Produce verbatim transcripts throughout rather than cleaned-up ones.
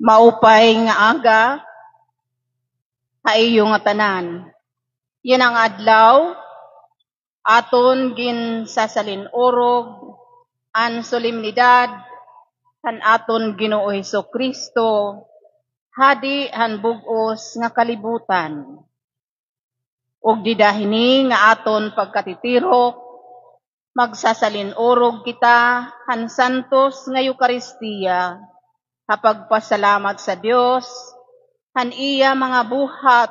Maupay nga aga ha iyo ngatanan. Yana nga adlaw, aton ginsasalin-urog an solemnidad han aton Ginoo Jesu-Cristo, Hadi han bug-os nga kalibutan. Ug dida hini nga aton pagkatitirok, magsasalin-urog kita han santos nga Eukaristia ha pagpasalamat sa Dios han iya mga buhat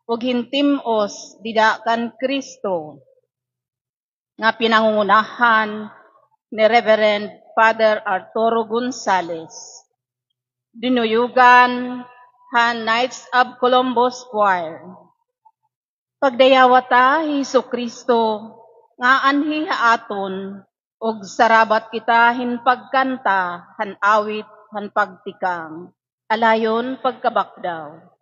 ug hintim-os dida kan Cristo, nga pinangungunahan ni Reverend Father Arturo Gonzalez, dinuyugan han Knights of Columbus Choir. Pagdayawa ta hi Jesu-Cristo nga aanhi ha aton, ug sarabat kita hin pagkanta han awit han pagtikang. Alayon pagkabakdaw.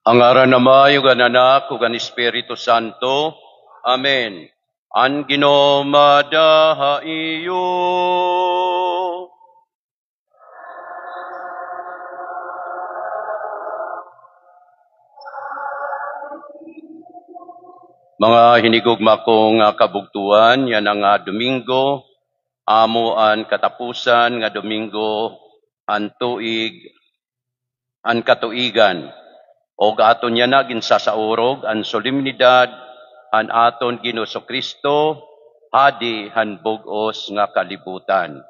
Ha ngaran han Ama, ug han Anak, ug han Espiritu Santo. Amen. An Ginoo mada ha iyo. Mga hinigugma ko nga kabugtoan, yana nga Domingo, amo an katapusan nga Domingo han tuig, an katuigan, ug aton yana ginsasaurog an solemnidad han aton Ginoo Jesu-Cristo, Hadi han bug-os nga kalibutan.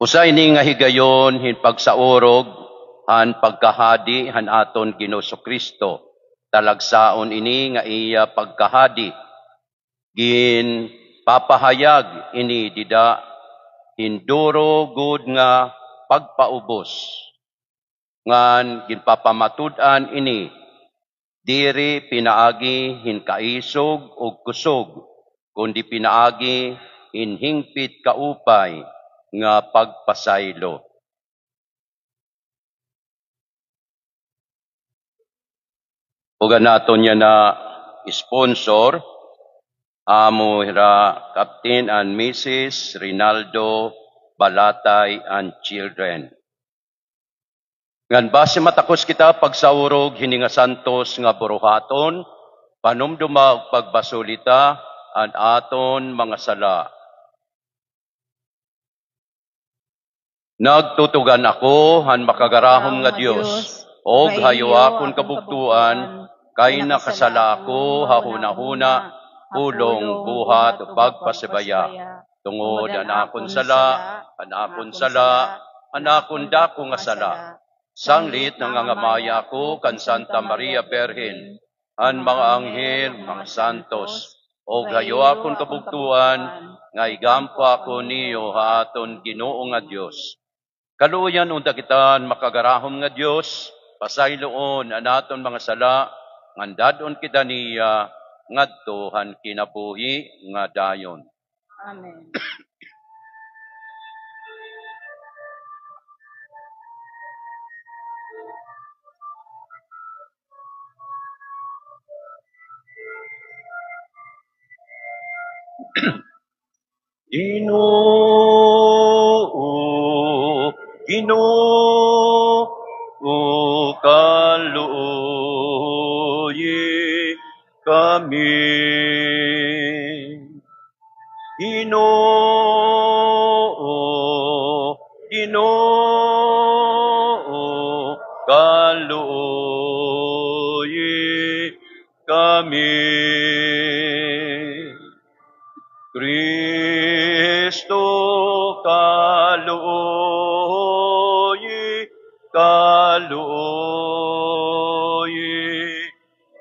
Usa ini nga higayon hin pagsaurog han pagkahadi han aton Ginoo Jesu-Cristo. Talagsaon ini nga iya pagkahadi. Ginpapahayag ini dida hin duro gud nga pagpaubos. Ngan ginpapamatud-an ini diri pinaagi hin kaisog ug kusog, kundi pinaagi hin hingpit kaupay nga pagpasaylo. Ug an aton yana sponsor, amo hira Captain and Missus Rinaldo Balatay and children. Ngan basi matakos kita pagsaurog hini nga santos nga buruhaton, panumdoma ug pagbasol hita an aton mga sala. Nagtutugan ako han makagarahom nga Dios, og hayoa akon kabugtoan, kay nakasala ako ha hunahuna, pulong, buhat, ug pagpasibaya. Tungod an akon sala, an akon sala, an akon dako nga sala. Sanglit nangangamaya ako kan Santa Maria Birhen, an mga anghel, mga santos, ug hayoa akon kabugtoan, nga igampo ako niyo ha aton Ginoo nga Dios. Kaluoyan unta kita han makagarahom nga Dios, pasayloon an aton mga sala, ngan dad-on kita niya ngadto han kinabuhi nga dayon. Amen. Ginoo, Ginoo, kaluoyi kami. Ginoo, Ginoo, kaluoyi kami. Kristo, kaluoyi, kaluoyi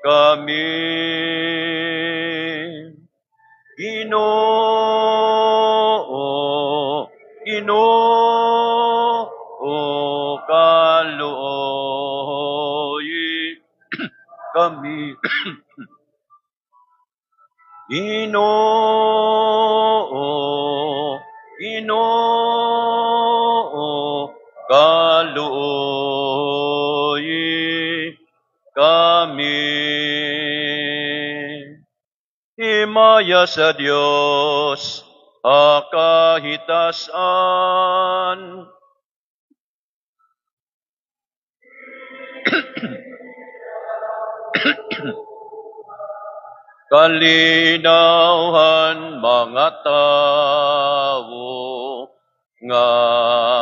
kami. Ginoo, Ginoo, kaluoyi kami. Ginoo, Ginoo, kaluoyi kami. Himaya sa Dios ha kahitas-an. Kalinaw han mga tawo nga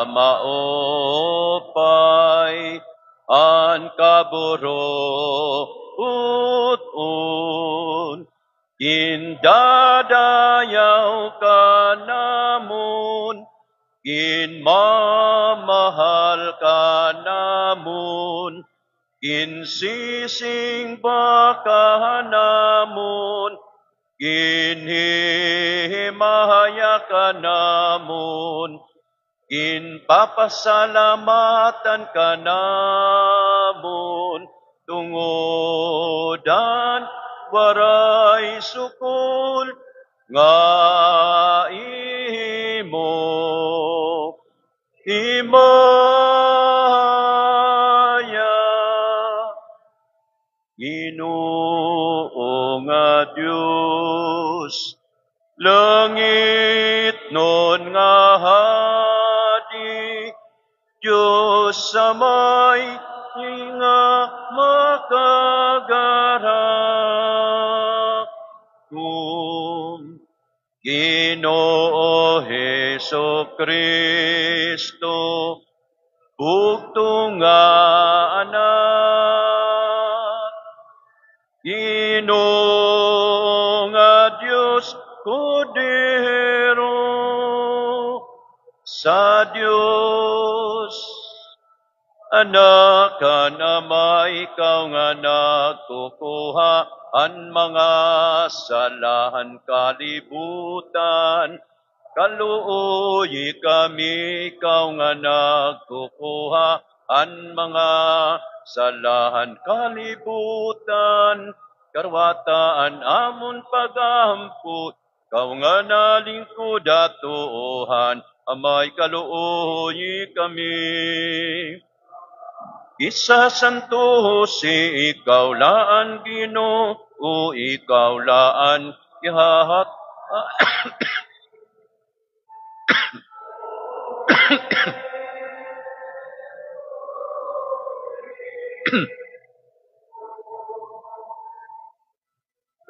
maupay an kaburuoton. Gindadayaw ka namon, ginmamahal ka namon, ginsisingba ka namon, ginhihimaya ka namon, ginpapasalamatan ka namon, tungod an waray sukol nga imo himaya. Ginoo nga Dios, langitnon nga Hadi, Dios sa may nga makagarakom. Ginoo Jesucristo, bugtong nga Anak. Ginoo nga Dios, Kordero sa Dios. Anak han Ama, ikaw nga nagkukuha han mga sala han kalibutan, kaluoyi kami, ikaw nga nagkukuha han mga sala han kalibutan, karwata an amon pag-ampo, ikaw nga nalingkod ha tuohan, Amay, kaluoyi kami. Isasanto si ikaw la an Ginoo, ikaw la an ihahat.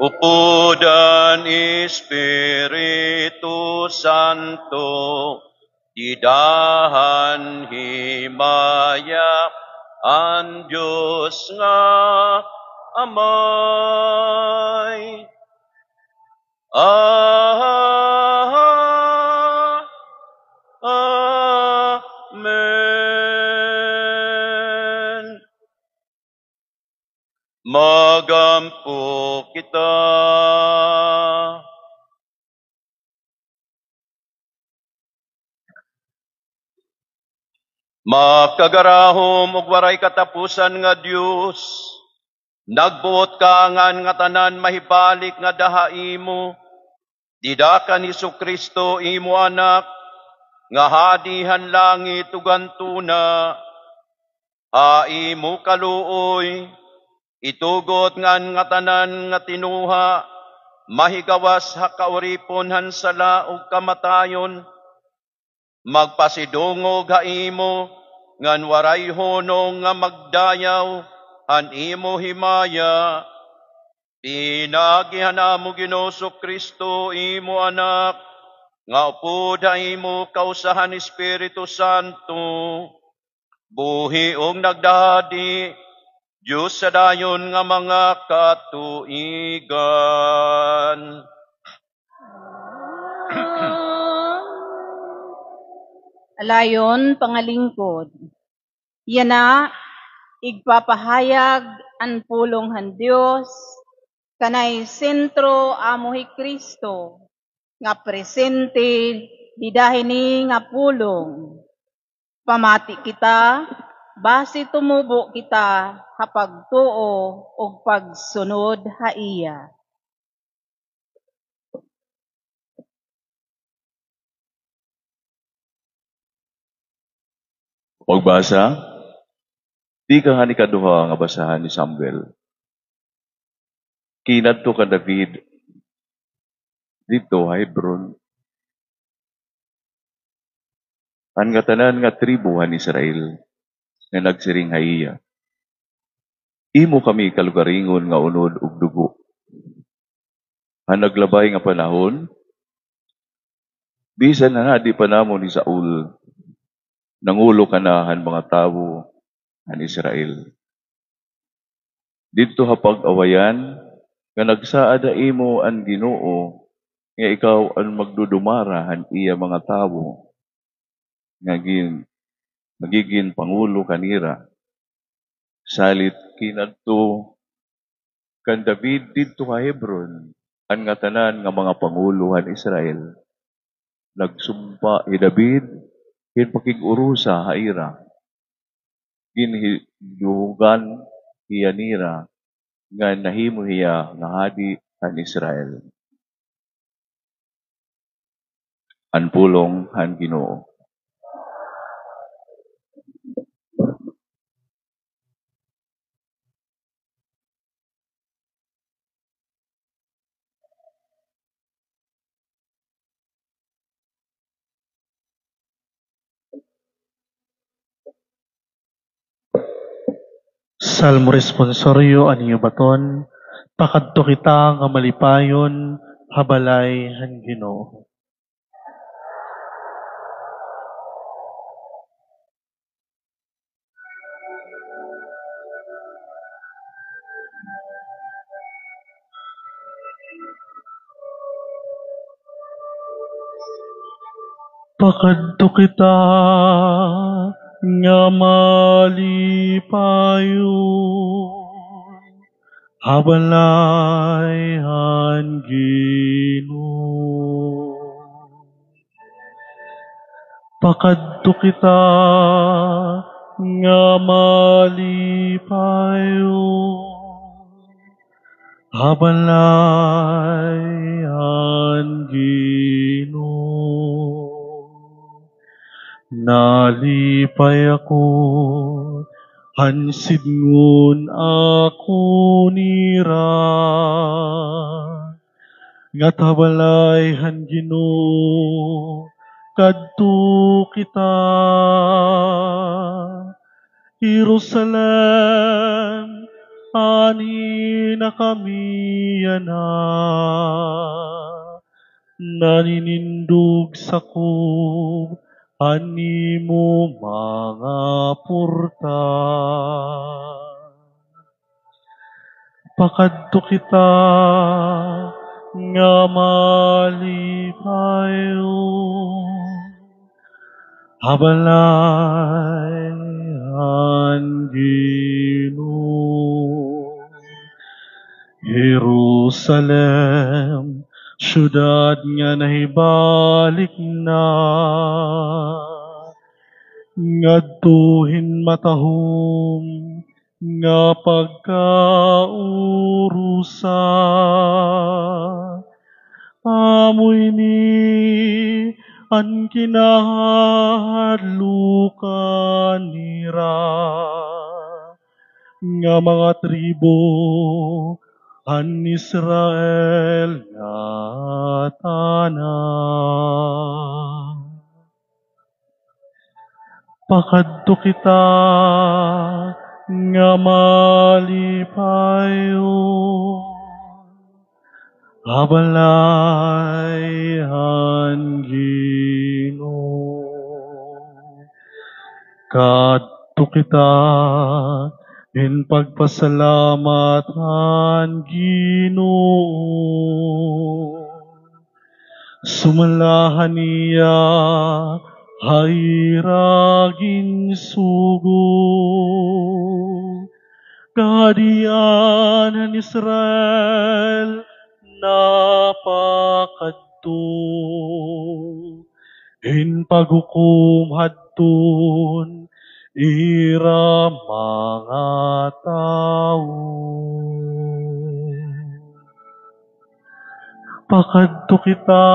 Upod han Espiritu Santo, dida han himaya an Dios nga Amay. Ah, amen. Mag-ampo kita. Makagarahom ug waray katapusan nga Dios, nagbuot ka ngan ngatanan mahibalik ngada ha imo, dida kan Jesu-Cristo, imo Anak, nga Hadi han langit ug han tuna. Ha imo kaluoy, itugot ngan ngatanan nga tinuha, mahigawas ha kauripon han sala ug kamatayon, magpasidungog ha imo, ngan waray hunong nga magdayaw han imo himaya. Pinaagi han amon Ginoo Jesu-Cristo, imo Anak, nga upod ha imo kausa han Espiritu Santo, buhi ug nagdahadi, Dios sa dayon nga mga katuigan. Alayon, pangalingkod. Yana, igpapahayag an pulong han Dios, kanay sentro amo hi Cristo, nga presente dida hini nga pulong. Pamati kita, basi tumubo kita ha pagtuo ug pagsunod ha iya. Pagbasa, tikang han ikaduha nga basahan ni Samuel. Kinadto kan David didto ha Hebron an ngatanan nga tribo han Israel, nga nagsiring ha iya, "Imo kami kalugaringon nga unod ug dugo. Han naglabay nga panahon, bisan han hadi pa namon hi Saul, nangulo ka na han mga tawo han Israel. Didto ha pag-awayan nga nagsaad ha imo an Ginoo nga ikaw an magdudumara han iya mga tawo, nga gin-, magigin pangulo kanira." Salit kinadto kan David didto ha Hebron an ngatanan nga mga pangulo han Israel. Nagsumpa hi David hin pakig-urusa ha ira. Ginhidugan hiya nira nga nahimo hiya nga hadi han Israel. An pulong han Ginoo. Salmo responsorio, an iyo baton, pakadto kita nga malipayon ha balay han Ginoo. Pakadto kita nga malipayon ha balay han Ginoo. Pakadto kita nga malipayon ha balay han Ginoo. Nalipay ako han sidngon ako nira, ngat ha balay han Ginoo kadto kita. Jerusalem, anhi na kami yana, naninindog sakob han imo mga porta. Pakadto kita nga malipayon ha balay han Ginoo. Jerusalem, syudad nga nahibalik na ngadto hin matahom nga pagkaurusa. Amo ini an kinahadlukan nira nga mga tribo han Israel nga tanan. Pakadto kita nga malipayon ha balay han Ginoo. Kadto kita hin pagpasalamat han Ginoo. Sumala ha iya ha ira ginsugo. Kahadian han Israel, napakadto hin paghukom hadton ira mga tawo. Pakadto kita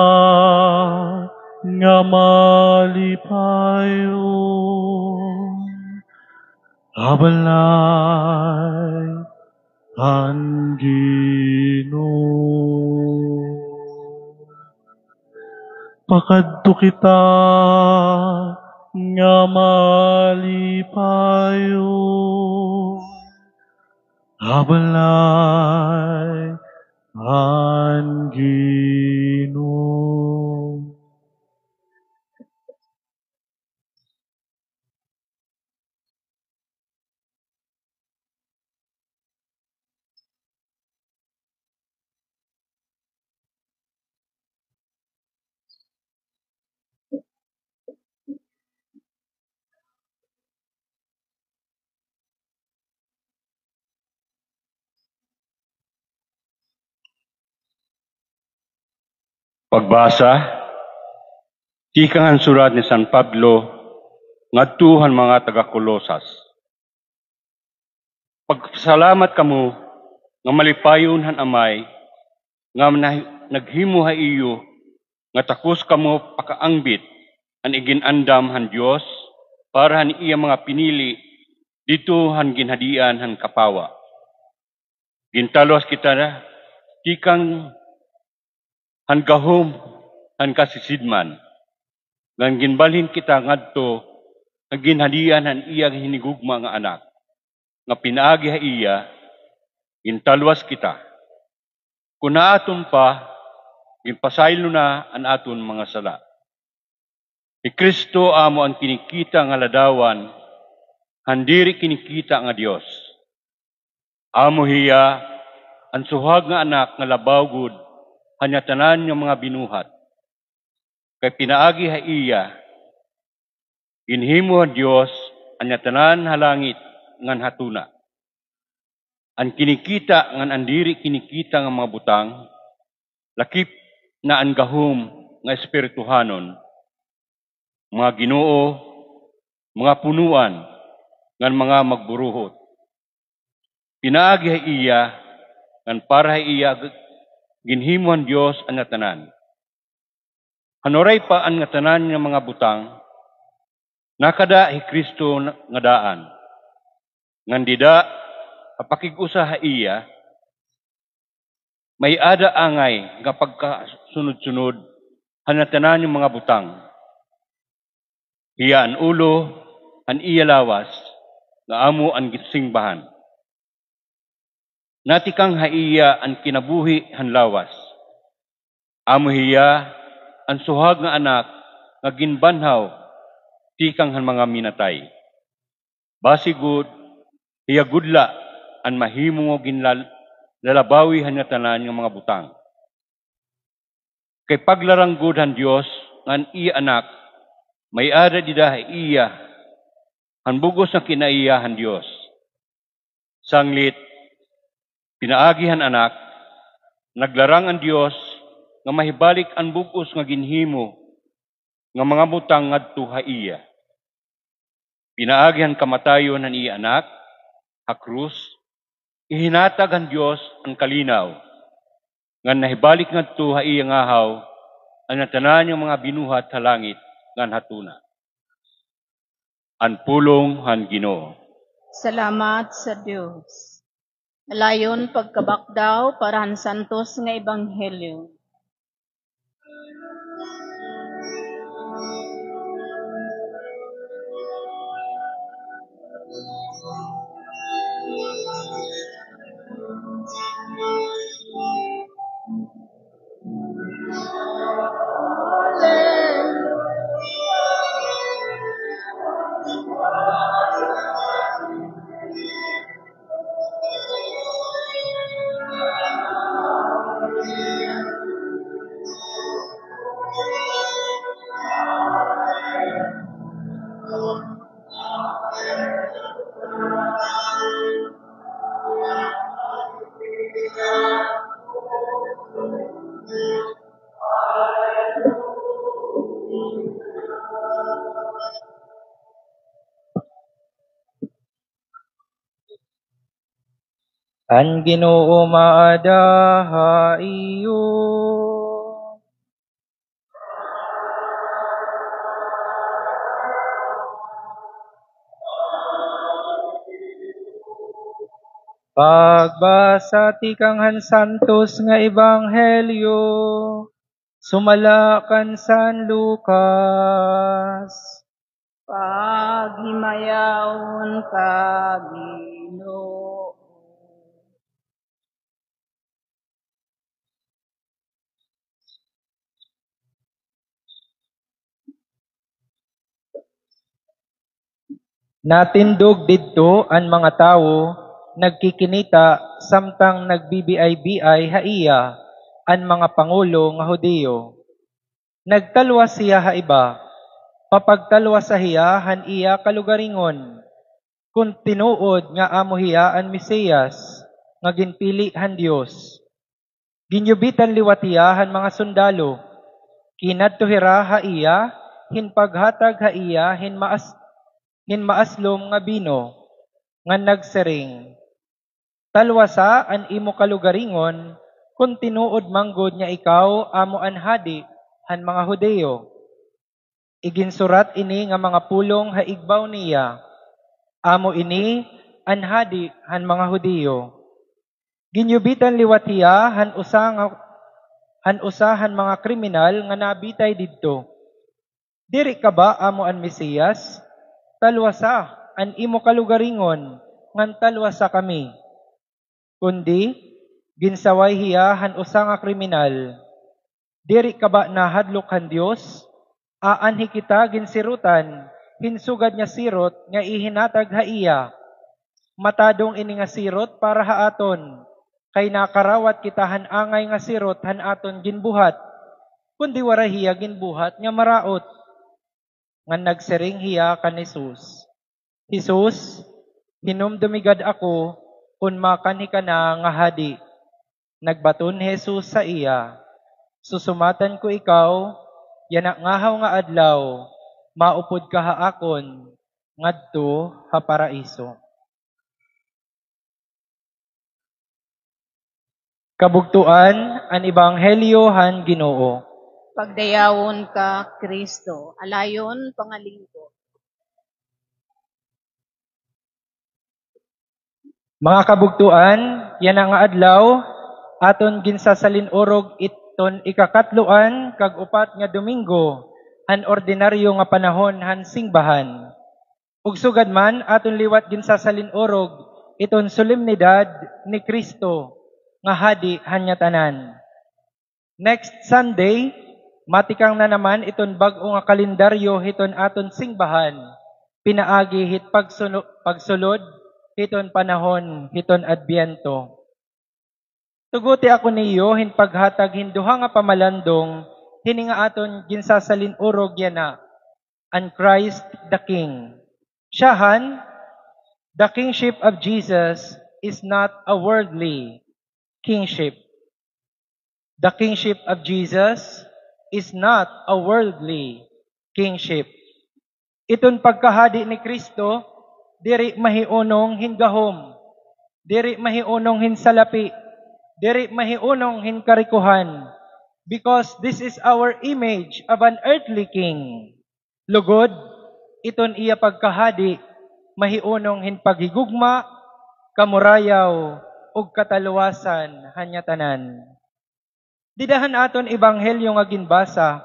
nga malipayon ha balay han Ginoo. Pakadto kita nga malipayon ha balay han Ginoo. Pagbasa tikang han surat ni San Pablo ngadto han mga taga-Colosas. Pagpasalamat kamo nga malipayon han Amay nga nah-, naghimo ha iyo nga takos kamo pakaangbit an igin-andam han Dios para han iya mga pinili didto han ginhadian han kapawa. Gintalwas kita tikang han gahom han kasisidman, ngan ginbalhin kita ngadto nga ginhadian han iya hinigugma nga Anak, nga pinaagi ha iya, gintalwas kita. Kon ha aton pa, ginpasaylo na an aton mga sala. Hi Cristo amo an kinikita nga ladawan han diri kinikita nga Dios. Amo hiya an suhag nga Anak nga labaw gud han iya tanan nga mga binuhat. Kay pinaagi ha iya, ginhimo han Dios an iya tanan ha langit ngan ha tuna. An kinikita ngan an diri kinikita nga mga butang, lakip na an gahom nga espirituhanon, mga ginoo, mga punoan, ngan mga magburuhot. Pinaagi ha iya, ngan para ha iya g-, ginhimo han Dios an ngatanan. Han waray pa an ngatanan nga mga butang, nakada hi Cristo na-, nga daan. Ngan dida, ha pakig-usa ha iya, may-ada angay nga pagkasunod-sunod han ngatanan nga mga butang. Hiya an ulo han iya lawas, nga amo an gisingbahan. Natikang ha iya an kinabuhi han lawas. Amo hiya an suhag nga anak nga ginbanhaw tikang han mga minatay. Basi gud, hiya gud la an mahimo nga ginlal-, lalabawi han ngatanan nga mga butang. Kay paglarang gud han Dios nga an iya Anak, may-ada dida ha iya han bug-os nga kinaiya han Dios. Sanglit, pinaagi han Anak, naglarang an Dios nga mahibalik an bug-os nga ginhimo nga mga butang ngadto ha iya. Pinaagi han kamatayon han iya Anak ha krus, ihinatag han Dios an kalinaw, ngan nahibalik ngadto ha iya ngahaw an ngatanan nga mga binuhat ha langit ngan ha tuna. An pulong han Ginoo. Salamat sa Dios. Malayon pagkabakdaw para han santos nga ebanghelyo. An Ginoo maada ha iyo. Pagbasa tikang han santos nga ebanghelyo sumala kan San Lucas. Paghimayaon ka, Ginoo. Natindog didto an mga tawo nagkikinita samtang nagbibiay-biay ha iya an mga pangulo nga Judio. Nagtalwas hiya ha iba, papagtalwasa hiya han iya kalugaringon, kon tinuod nga amo hiya an Mesiyas nga ginpili han Dios. Ginyubitan liwat hiya han mga sundalo, kinadto hira ha iya hin paghatag ha iya hin maas-, hin maaslom nga bino, ngan nagsiring, "Talwasa an imo kalugaringon kon tinuod man gud nga ikaw amo an hadi han mga Judio." Iginsurat ini nga mga pulong ha igbaw niya, "Amo ini an hadi han mga Judio." Ginyubitan liwat hiya han usa nga, han usa han mga kriminal nga nabitay didto, "Diri ka ba amo an Mesiyas? Talwasa an imo kalugaringon ngan talwasa kami." Kundi ginsaway hiya han usa nga kriminal, "Diri ka ba nahadlok han Dios? Aanhi kita ginsirotan hin sugad nga sirot nga ihinatag ha iya. Matadong ini nga sirot para ha aton, kay nakarawat kita han angay nga sirot han aton ginbuhat, kundi waray hiya ginbuhat nga maraot." Ngan nagsiring hiya kan Jesus, "Jesus, hinumdumi gad ako kon makanhi ka na nga hadi." Nagbaton hi Jesus sa iya, "Susumatan ko ikaw, yana ngahaw nga adlaw, maupod ka ha akon, ngadto ha paraiso. Kabugtoan, an Ebanghelyo han Ginoo. Pagdayawon ka, Kristo. Alayon, pangalinggo. Mga kabugtoan, yana nga adlaw, aton ginsasalin-urog iton ikakatloan kag upat nga Domingo han ordinaryo nga panahon han singbahan. Ug sugad man, aton liwat ginsasalin-urog iton solemnidad ni Kristo nga Hadi han ngatanan. Next Sunday, matikang na naman iton bag-o nga kalendaryo hiton aton singbahan, pinaagi hit pagsuno-, pagsulod hiton panahon hiton Adbyento. Tuguti ako niyo hin paghatag hin duha nga pamalandong hini nga aton ginsasalin-urog yana, an Christ the King. Siyahan, the kingship of Jesus is not a worldly kingship. The kingship of Jesus is not a worldly kingship. Iton pagkahadi ni Kristo, diri mahiunong hin gahom, diri mahiunong hin salapi, diri mahiunong hin karikohan, because this is our image of an earthly king. Lugod, iton iya pagkahadi mahiunong hin paghigugma, kamurayaw, ug katalwasan han ngatanan. Dida han aton ebanghelyo nga ginbasa,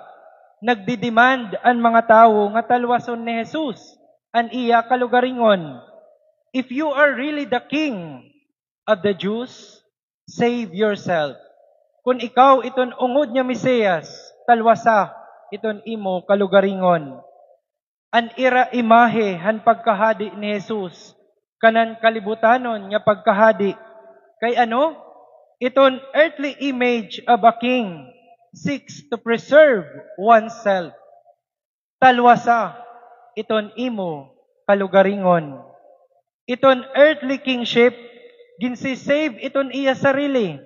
nagdi-demand an mga tawo nga talwason ni Jesus an iya kalugaringon. If you are really the king of the Jews, save yourself. Kun ikaw iton ungod nga Mesiyas, talwasa iton imo kalugaringon. An ira imahe han pagkahadi ni Jesus, kanan kalibutanon nga pagkahadi. Kay ano? Iton earthly image of a king seeks to preserve oneself. Talwasa iton imo kalugaringon. Iton earthly kingship, ginsi-save iton iya sarili,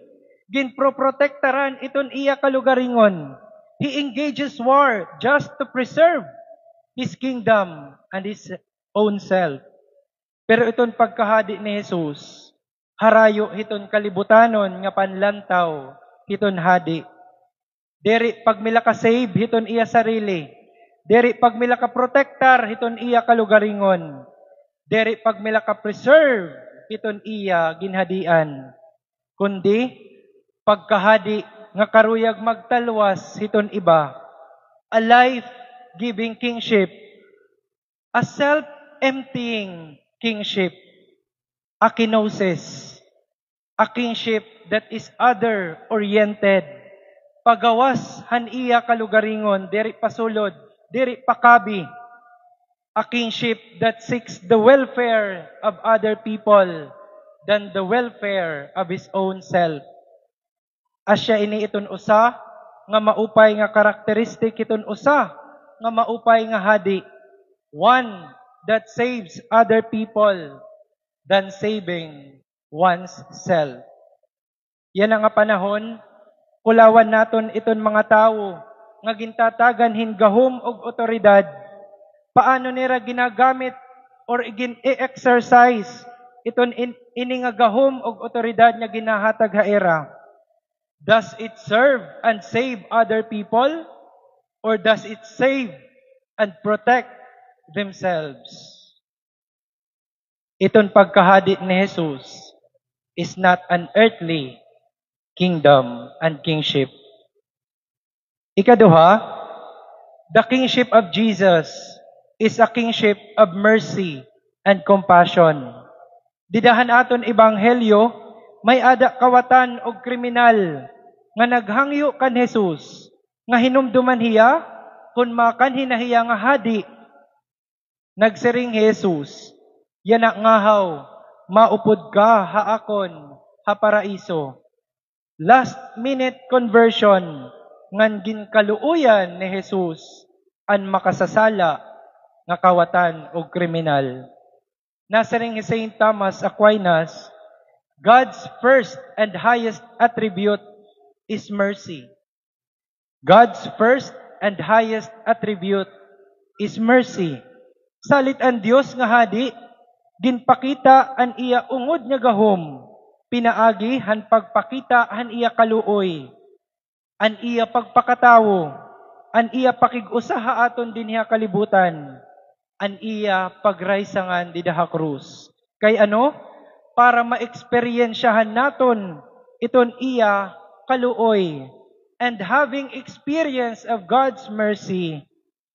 ginproprotektaran iton iya kalugaringon. He engages war just to preserve his kingdom and his own self. Pero iton pagkahadi ni Jesus, harayo hiton kalibutanon nga panlantaw hiton hadi. Diri pagmilaka-save hiton iya sarili. Diri pagmilaka-protektar hiton iya kalugaringon. Diri pagmilaka-preserve hiton iya ginhadian. Kundi, pagkahadi nga karuyag magtalwas hiton iba. A life-giving kingship. A self-emptying kingship. A kenosis. A kingship that is other-oriented. Pagawas han iya kalugaringon, diri pasulod, diri pakabi. A kingship that seeks the welfare of other people than the welfare of his own self. Asya ini iton usa nga maupay nga karakteristik hiton usa nga maupay nga hadi. One that saves other people than saving one's self. Yana nga panahon, kulawan naton iton mga tawo nga gintatagan hin gahom ug awtoridad. Paano nira ginagamit or igin-, i-exercise iton in-, ini nga gahom ug awtoridad nga ginahatag ha ira? Does it serve and save other people, or does it save and protect themselves? Iton pagkahadi ni Jesus is not an earthly kingdom and kingship. Ikaduha, the kingship of Jesus is a kingship of mercy and compassion. Dida han aton ebanghelyo, may-ada kawatan ug kriminal nga naghangyo kan Jesus nga hinumduman hiya kon makanhi na hiya nga hadi. Nagsiring hi Jesus, "Yana ngahaw, maupod ka ha akon ha Paraiso." Last minute conversion ngan ginkaluoyan ni Jesus an makasasala nga kawatan ug kriminal. Nasiring hi Saint Thomas Aquinas, "God's first and highest attribute is mercy." God's first and highest attribute is mercy. Salit an Dios nga Hadi, ginpakita an iya ungod nga gahom, pinaagi han pagpakita han iya kaluoy, an iya pagpakatawo, an iya pakig-usa ha aton dinhi ha kalibutan, an iya pagraysangan dida ha krus. Kay ano? Para maeksperyensyahan naton iton iya kaluoy. And having experience of God's mercy,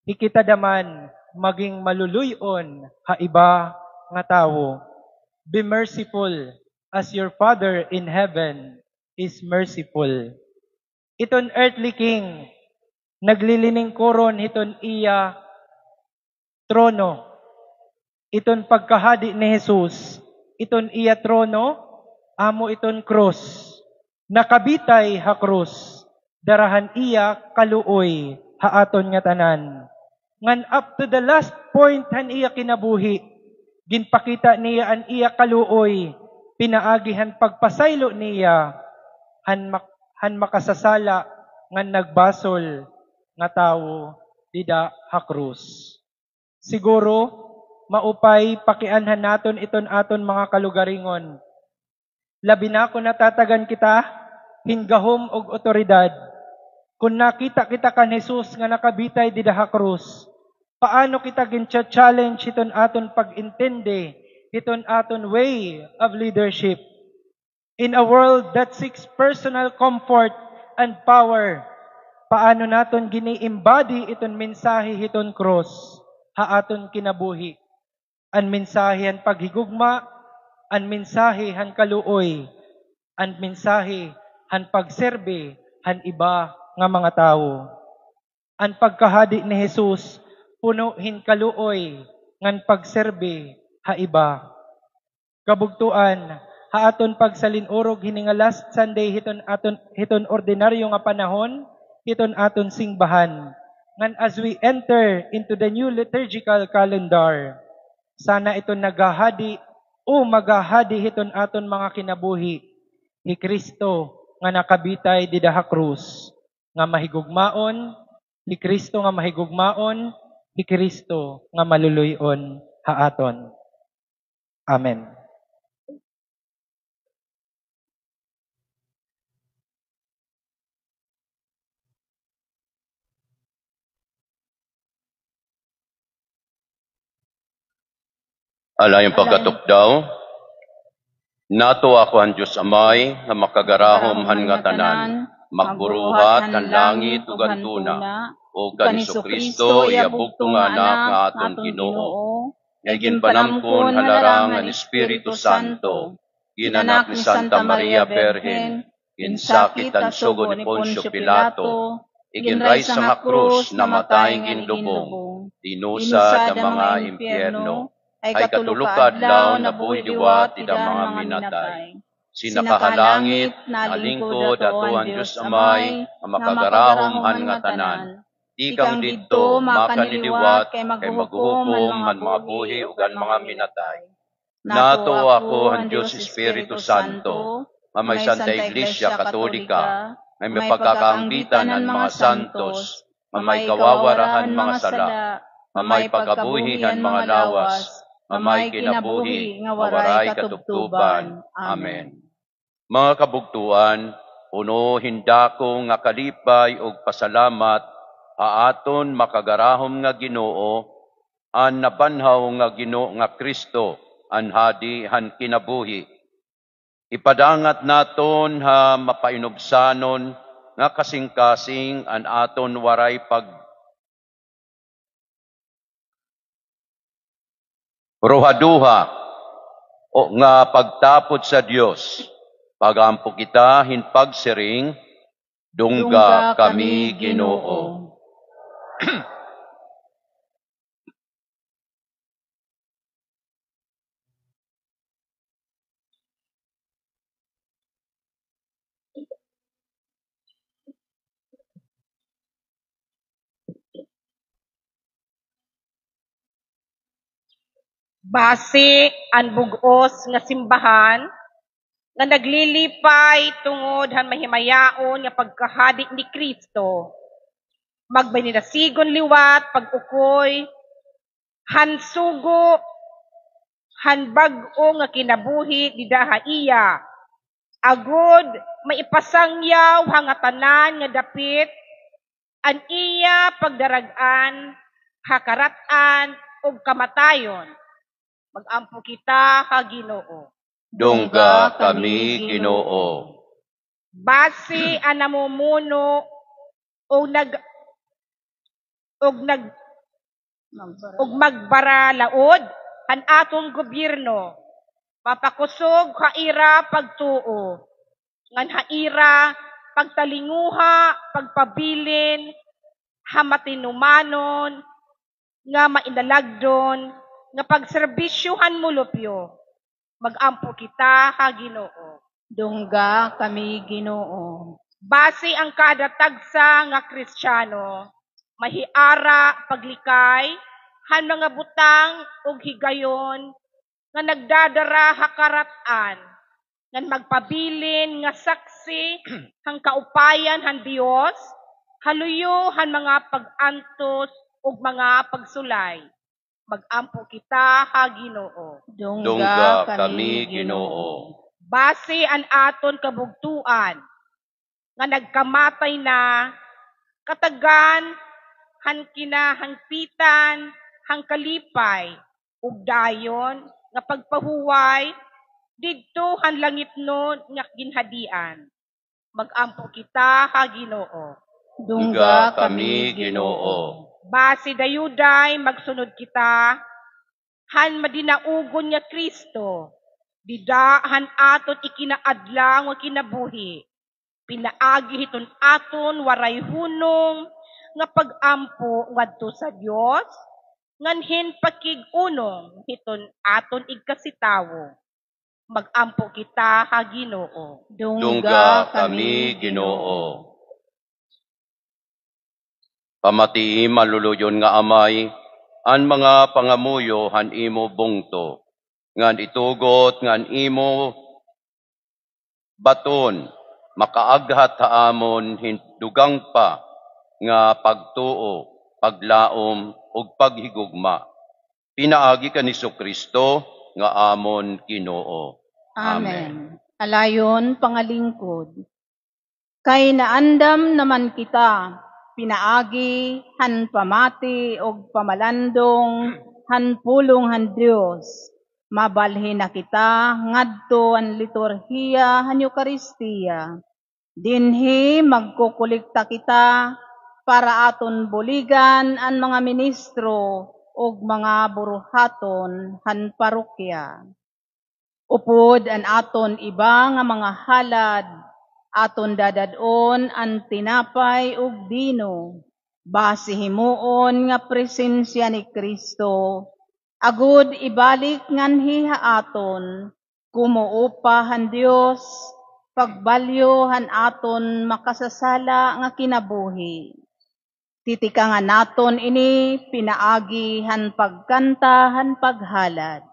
hikita daman maging maluloy-on ha iba nga tawo. Be merciful as your Father in heaven is merciful. Iton earthly king, nagliliningkoron hiton iya trono. Iton pagkahadi ni Jesus, iton iya trono, amo iton krus. Nakabitay ha krus, dara han iya kaluoy ha aton ngatanan. Ngan up to the last point han iya kinabuhi, ginpakita niya an iya kaluoy, pinaagi han pagpasaylo niya han mak-, han makasasala ngan nagbasol nga tawo dida ha krus. Siguro, maupay pakianhan naton iton aton mga kalugaringon. Labi na kon natatagan kita hin gahom ug awtoridad. Kon nakita kita kan Jesus nga nakabitay dida ha krus, paano kita gincha-challenge hiton aton pag-intindi hiton aton way of leadership? In a world that seeks personal comfort and power, paano naton gini-embody iton mensahe hiton krus ha aton kinabuhi? An mensahe han paghigugma, an mensahe han kaluoy, an mensahe han pagserbi han iba nga mga tawo. An pagkahadi ni Jesus puno hin kaluoy ngan pagserbi ha iba. Kabugtoan, ha aton pagsalin-urog hini nga last Sunday hiton aton, hiton ordinaryo nga panahon, hiton aton singbahan. Ngan as we enter into the new liturgical calendar, sana iton naghahadi o maghahadi hiton aton mga kinabuhi, hi Cristo nga nakabitay dida ha krus, nga mahigugmaon, hi Cristo nga mahigugmaon, hi Cristo nga maluloy-on ha aton. Amen. Alayon pagkatukdaw. Nato ako han Dios Amay, nga makagarahom han ngatanan, magburuhat han langit ug han tuna, ug kan Jesu-Cristo, iya bugtong nga Anak, nga aton Ginoo, nga iginpanamkon ha larang han Espiritu Santo, ginanak ni Santa Maria Birhen, ginsakit han sugod ni Poncio Pilato, iginraysa ha krus, namatay, ginlubong, dinusad ha mga impyerno, ha ikatulo ka adlaw nabuhi liwat dida ha mga minatay. Sinaka ha langit, nalingkod ha tuo han Dios Amay, nga makagarahom han ngatanan. Tikang didto, makaniliwat kay maghuhukom han mga buhi ug han mga minatay. Nato ako han Dios Espiritu Santo, nga may Santa Iglesia Katolika, nga may pagkakaanggitan han mga santos, nga may kawawara han mga sala, nga may pagkabuhi han mga lawas, nga may kinabuhi nga waray katubtoban. Amen. Mga kabugtoan, puno hin dako nga kalipay ug pasalamat ha aton makagarahom nga Ginoo, an nabanhaw nga Ginoo nga Cristo, an Hadi han kinabuhi. Ipadangat naton ha mapainubsanon nga kasingkasing an aton waray pag- ruhaduha o nga pagtapod sa Dios. Pag-ampo kita hin pagsiring, Dungga kami, Ginoo. Basi an bug-os nga simbahan nga naglilipay tungod han mahimayaon nga pagkahadi ni Cristo, magmahinasigon liwat pag-ukoy han sugo han bag-o nga kinabuhi dida ha iya, agod maipasangyaw ha ngatanan nga dapit an iya pagdarag-an ha karat-an ug kamatayon. Mag-ampo kita ha Ginoo. Dungga kami, Ginoo. Basi an namumuno ug nag-, ug nag-, ug magbaralaod han aton gobyerno, mapakusog ha ira pagtuo, ngan ha ira pagtalinguha, pagpabilin ha matinumanon nga mainalagdon nga pagserbisyo han molupyo. Mag-ampo kita ha Ginoo. Dungga kami, Ginoo. Basi an kada tagsa nga Kristiyano mahiara paglikay han mga butang ug higayon nga nagdadara ha karat-an, ngan magpabilin nga saksi han kaupayan han Dios ha luyo han mga pag-antos ug mga pagsulay. Mag-ampo kita ha Ginoo. Dungga kami, Ginoo. Basi an aton kabugtoan nga nagkamatay na, katagan han kinahangpitan han kalipay ug dayon nga pagpahuway didto han langitnon nga ginhadian. Mag-ampo kita ha Ginoo. Dungga kami, Ginoo. Basi dayuday magsunod kita han madinaugon nga Cristo, dida han aton ikinaadlaw nga kinabuhi, pinaagi hiton aton waray hunong nga pag-ampo ngadto sa Dios, ngan hin pakig-unong hiton aton igkasitawo. Mag-ampo kita ha Ginoo. Dungga kami, Ginoo. Pamatii, maluluyon nga Amay, an mga pangamuyo han imo bungto, ngan itugot ngan imo baton makaaghat ha amon hin dugang pa nga pagtuo, paglaom, ug paghigugma. Pinaagi kan Jesu-Cristo nga amon Ginoo. Amen. Amen. Alayon, pangalingkod. Kay naandam naman kita, pinaagi han pamati ug pamalandong han pulong han Dios, mabalhin na kita ngadto han liturhiya han Eukaristia. Dinhi magkokolekta kita para aton buligan an mga ministro ug mga buruhaton han parokya. Upod an aton iba nga mga halad, aton dadad-on an tinapay ug bino, basi himuon nga presensya ni Cristo, agod ibalik nganhi ha aton, kumoopa han Dios, pagbalyo han aton makasasala nga kinabuhi. Titikangan naton ini pinaagi han pagkanta han paghalad.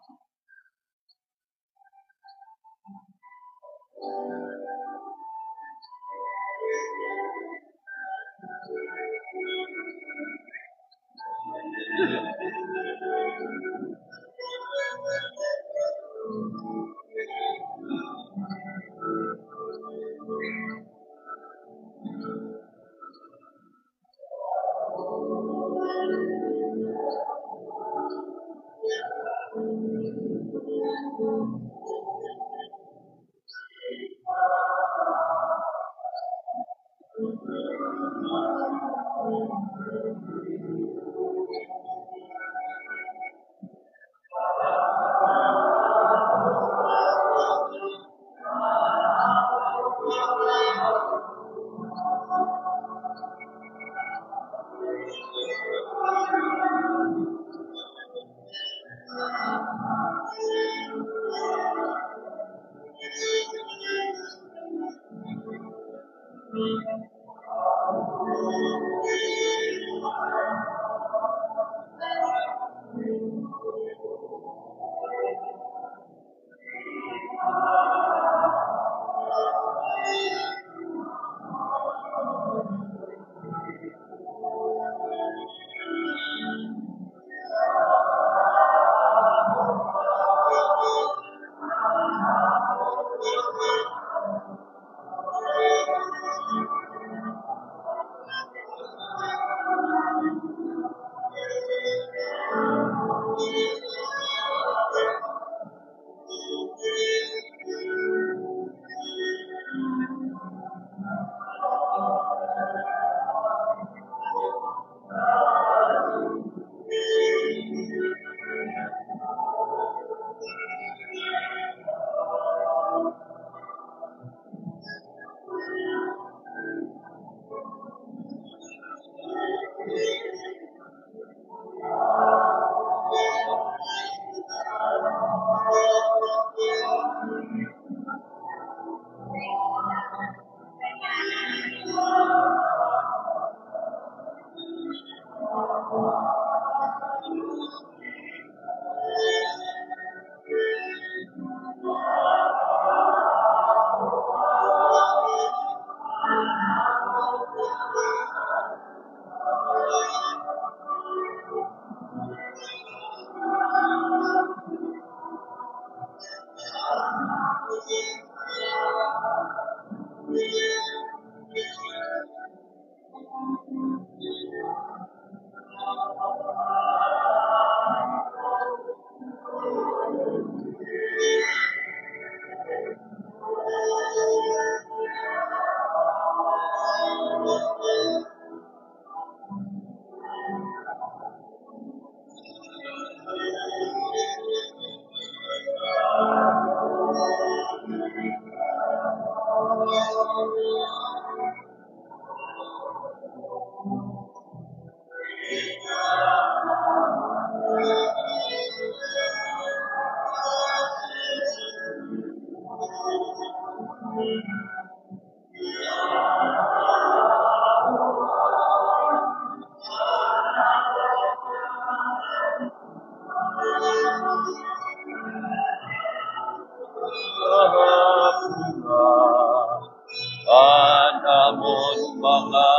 An amon mga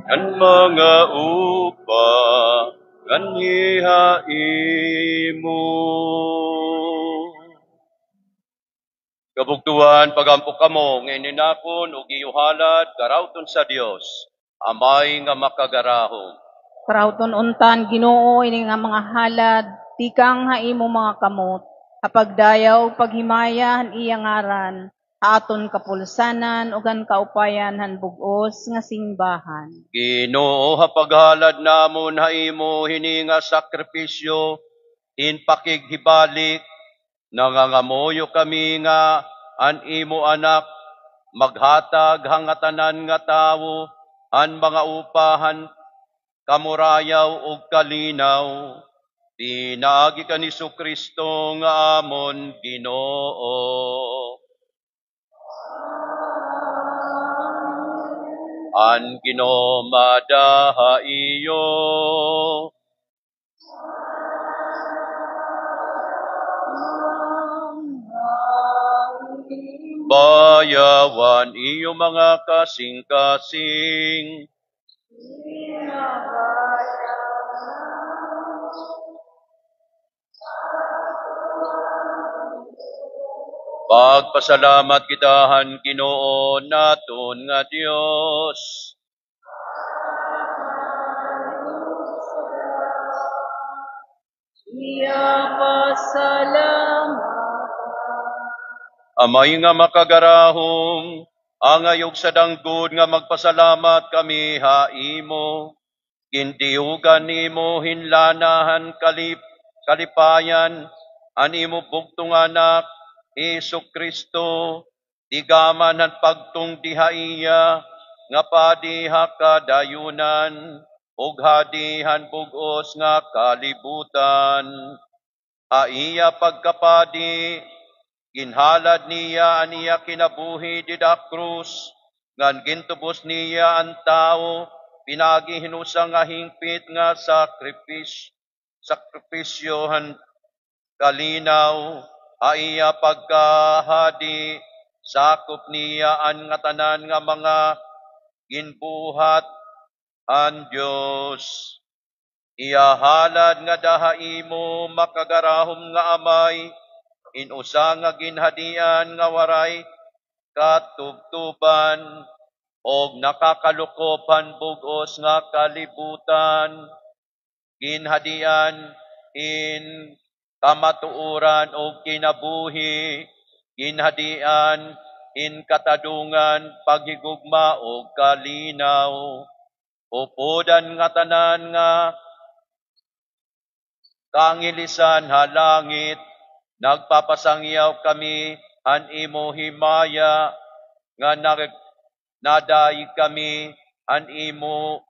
An mga upa nganhi ha imo. Kabugtoan, pag-ampo kamo nga ini nakon ug iyo halad, karawton sa Dios, Amay nga Makagarahom. Karawton unta, Ginoo, ini nga mga halad, tikang ha imo mga kamot, ha pagdayaw ug paghimaya han iya ngaran, ha aton kapulsanan ug han kaupayan han bug-os nga simbahan. Ginoo, ha paghalad namon ha imo hini nga sakripisyo, hin pakighibalik, nangangamuyo kami nga an imo Anak maghatag ha ngatanan nga tawo han mga upa han kamurayaw ug kalinaw. Pinaagi kan Jesu-Cristo nga amon Ginoo. An Ginoo mada ha iyo. Bayawan iyo mga kasingkasing. Pagpasalamat kita han Ginoo naton nga Dios. Iya pasalamat. Amay nga Makagarahom, angay ug sadanggod nga magpasalamat kami ha imo. Gintiyogan nimo hin lana han kalip-, kalipayan an imo bugtong Anak, Jesu-Cristo, tigaman han pagtungdi ha iya nga padi ha kadayunan ug hadi han bug-os nga kalibutan. Ha iya pagkapadi, ginhalad niya an iya kinabuhi dida ha krus, ngan gintubos niya an tawo pinaagi hin usa nga hingpit nga sakripis-, sakripisyo han kalinaw. Ha iya pagkahadi, sakop niya an ngatanan nga mga ginbuhat han Dios. Ihahalad ngada ha imo makagarahom nga Amay, in usa nga ginhadian nga waray katubtoban, ug nakakalukop han bug-os nga kalibutan. Ginhadian in kamatuoran ug kinabuhi, ginhadian in katadongan, paghigugma ug kalinaw. Upod an ngatanan nga kaangelisan ha langit, nagpapasangyaw kami han imo himaya, nga nag-, nadayeg kami han imo,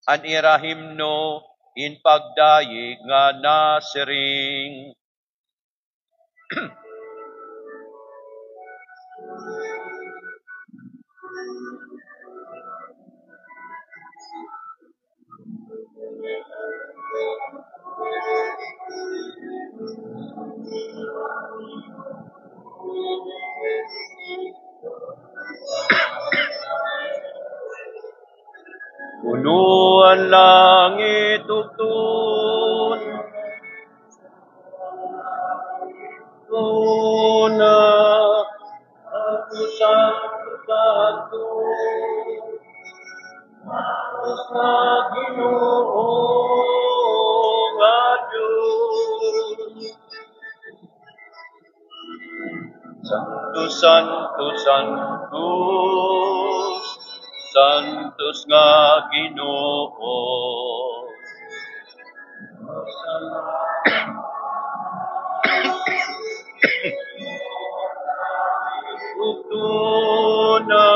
han ira himno, in pagdayeg nga nasiring. Puno an langit ug tun-, tuna, Santo, Santo, Santo, Santo sa Ginoo nga Dios. Santos, santos, santos, santos nga Ginoo. Utuna.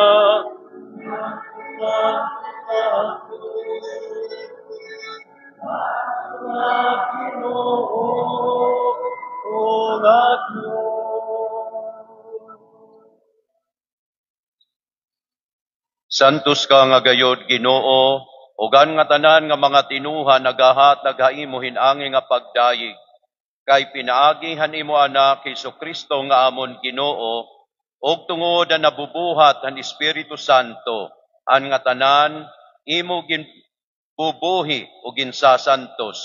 Santos ka nga gayod, Ginoo, ug an ngatanan nga mga tinuha nagahatag ha imo hin angay nga pagdayeg. Kay pinaagi han imo Anak, Jesu-Cristo, nga amon Ginoo, ug tungod han nabubuhat han Espiritu Santo, an ngatanan imo gin-, bubuhi ug ginsasantos.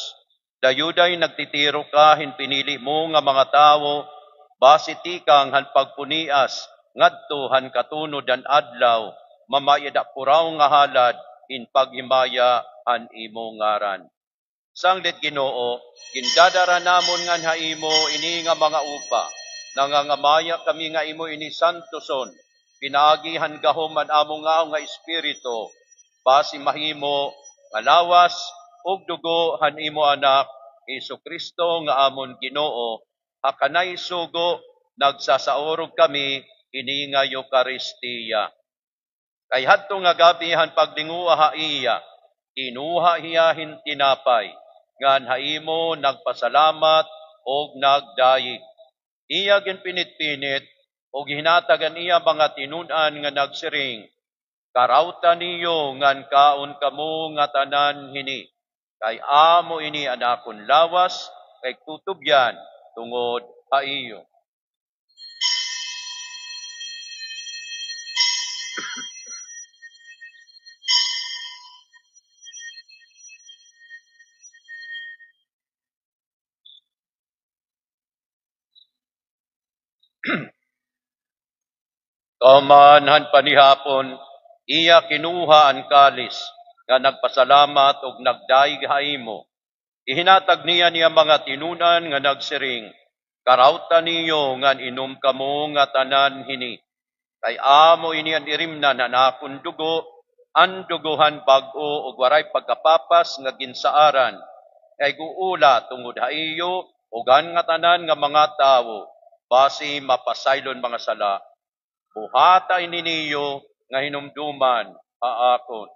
Dayuday nagtitiro ka hin pinili mo nga mga tawo, basi tikang han pagpunias ngadto han katunod han adlaw, mamay-ada puraw nga halad hin paghimaya han imo ngaran. Sanglit, Ginoo, gindadara namon ngan ha imo ini nga mga upa. Nangangamaya kami nga imo ini santoson, pinaagi han gahom han amo ngahaw nga Espiritu, basi mahimo nga lawas ug dugo han imo Anak, Jesu-Cristo, nga amon Ginoo. Ha kanay sugo, nagsasaurog kami ini nga Eukaristia. Kay hadto nga gab-i han paglinguha ha iya, kinuha hiya hin tinapay, ngan ha imo nagpasalamat ug nagdayeg. Iya ginpinit-pinit, ug hinatag an iya mga tinun-an nga nagsiring, "Karawta niyo ngan kaon kamo ngatanan hini, kay amo ini an akon lawas, kay tutubyan tungod ha iyo." Kahuman han panihapon, iya kinuha an kalis, nga nagpasalamat ug nagdayeg ha imo. Ihinatag niya niya mga tinun-an nga nagsiring, "Karawta niyo ngan inom kamo ngatanan hini, kay amo ini an irimnan han akon dugo, an dugo han bag-o ug waray pagkapapas nga ginsaaran, nga ig-uula tungod ha iyo, ug han ngatanan nga mga tawo, basi mapasaylon mga sala. Buhata ini niyo nga hinumduman ha akon.